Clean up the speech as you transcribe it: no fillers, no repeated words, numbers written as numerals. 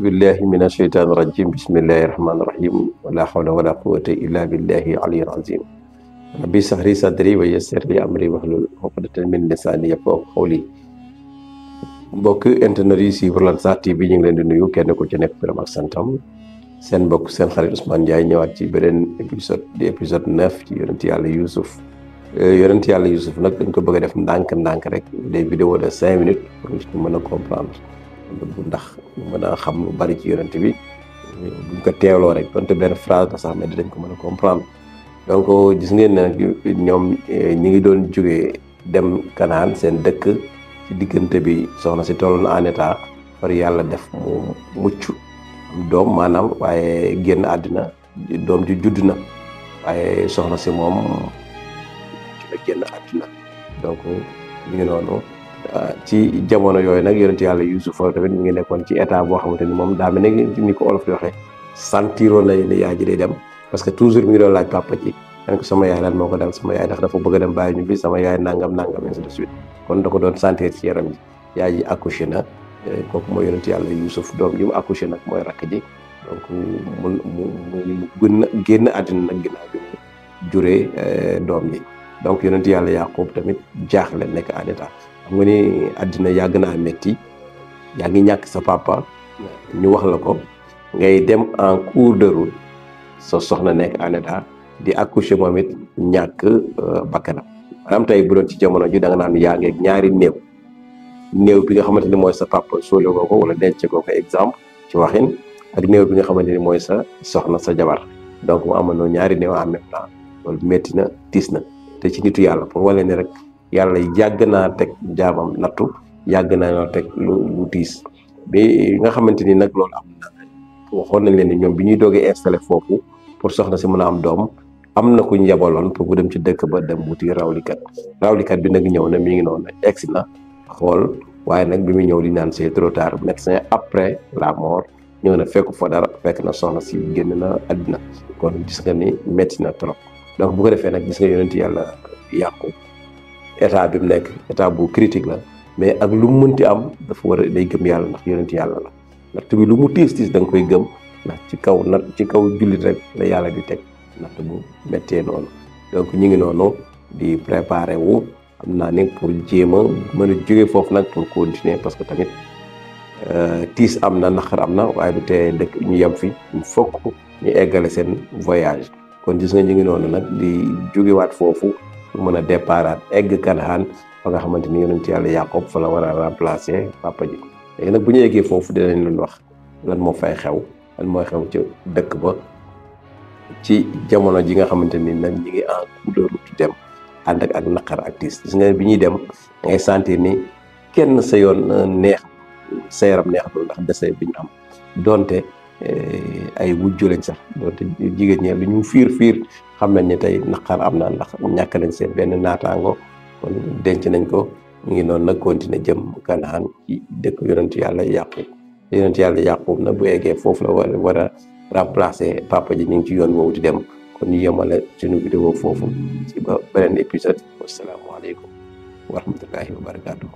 بالله من الشيطان الرجيم بسم الله الرحمن الرحيم ولا حول ولا قوة إلا بالله العلي العظيم ربي اشرح لي صدري ويسر لي أمري واحلل عقدة من لساني يفقهوا قولي mbokk internet yi suivre Lansar TV ñu ngi leen di nuyu kenn ku ci nekk turam ak santam seen mbokk seen xarit Ousmane Ndiaye ñëwaat ci beneen épisode 9 ci yonent yàlla Youssouf yonent yàlla Youssouf nag dañ ko bëgg a def ndànk rek des vidéos de 5 minutes pour ñu mën a comprendre ndax ñu mën a xam lu bari ci yonent bi buñ ko teewloo rek donte benn phrase la sax mais dañ ko mën a comprendre donc gis ngeen ne nag ñoom ñi ngi doon jógee dem Kanaan seen dëkk ci diggante bi soxna si toll na en état far yàlla def mu mucc am doom maanaam waaye génn àddina doom ji judd na waaye soxna si moom ci la génn àddina donc ñu ngi noonu ci jamono yooyu nag yonent yàlla Yuusuf tamit mu ngi nekkoon ci état boo xamante ni moom daa mel ni ko olof di waxee santiroon na ni yaay ji day dem parce que toujours mi ngi doon laaj papa ji dan ko sama yaay lan moo ko dal sama yaay ndax dafa bëgg a dem bàyyi ñu bi sama yaay nangam ainsi de suite kon da ko doon sentir ci yaram ji yaay ji accouché na kooku mooy yonent yàlla Youssouf doom ji mu accouché nag mooy rakk ji donc mu génn àddina nag ginnaaw bi mu juree doom ji donc yonent yàlla Yaqub tamit jaaxle nekk en état xam nga ni àddina yàgg naa métti yaa ngi ñàkk sa papa ñu wax la ko ngay dem en cours de route sa soxna nekk en état di accoucher moom it ñàkk bakkanam maanaam tey bu doon ci jamono ji da nga naan yaa ngeeg ñaari néew bi nga xamante ni mooy sa papa sóole ko ko wala denc ko ko exemple ci waxin ak néew bi nga xamante ni mooy sa soxna sa jabar donc mu amoon ñaari néew en même temps loolu métti na tiis na te ci nitu yàlla pour wala ni rek yàlla yàgg naa teg jaamam nattu yàgg naa teg lu tiis bi nga xamante ni nag loolu am na waxoon nañ leen ni ñoom bi ñuy doogee installé foofu pour soxna si mën a am doom am na ku ñu yabaloon pour bu dem ci dëkk ba dem wuti rawlikat bi nag ñëw na mi ngi noonu egsi na xool waaye nag bi muy ñëw li naan c'est trop tard médecin après la mort ñëw na fekku fa dara fekk na soxna si génn na àddina kon gis nga ni métti na trop donc bu ko defee nag gis nga yonent yàlla yàqu état bi mu nekk état bu critique la mais ak lu mu mënti am dafa war a day gëm yàlla ndax yonent yàlla la ndax tamit lu mu tiis da nga koy gëm ndax ci kaw jullit rek la yàlla di teg natt bu méttee noonu donc ñu ngi noonu di préparer wu xam naa ni pour jéem a mën a jóge foofu nag pour continuer parce que tamit tiis am na naqar am na waaye du tee dëkk ñu yem fi il faut que ñu eggale seen voyage kon gis nga ñu ngi noonu nag di jógewaat foofu pour mën a déparaat egg Kanaan fa nga xamante ni yonent yàlla Yaqub fa la war a remplacer papa ji léegi nag bu ñu eggee foofu dinañ leen wax lan moo fay xew lan mooy xew ci dëkk ba ci jamono ji nga xamante ni nag ñi ngi en cours de route dem ànd ak naqar ak tiis gis nga bi ñuy dem ngay sentir ni kenn sa yoon neex sa yaram neexatul ndax dese bi ñu am donte ay wujju lañ sax donte jigéen ñi lu ñu fiir xam nañ ne tey naqar am na ndax ñàkk nañ seen benn naataango kon denc nañ ko ñu ngi noonu nag continuer jëm Kanaan ci dëkk yonent yàlla Yaqub na bu eggee foofu la war a remplacer papa ji ñu ngi ci yoon woowu di dem kon ñu yemale suñu vidéo foofu ci ba beneen épisode wassalaamu aleykum wa rahmatullahi wa barakatuh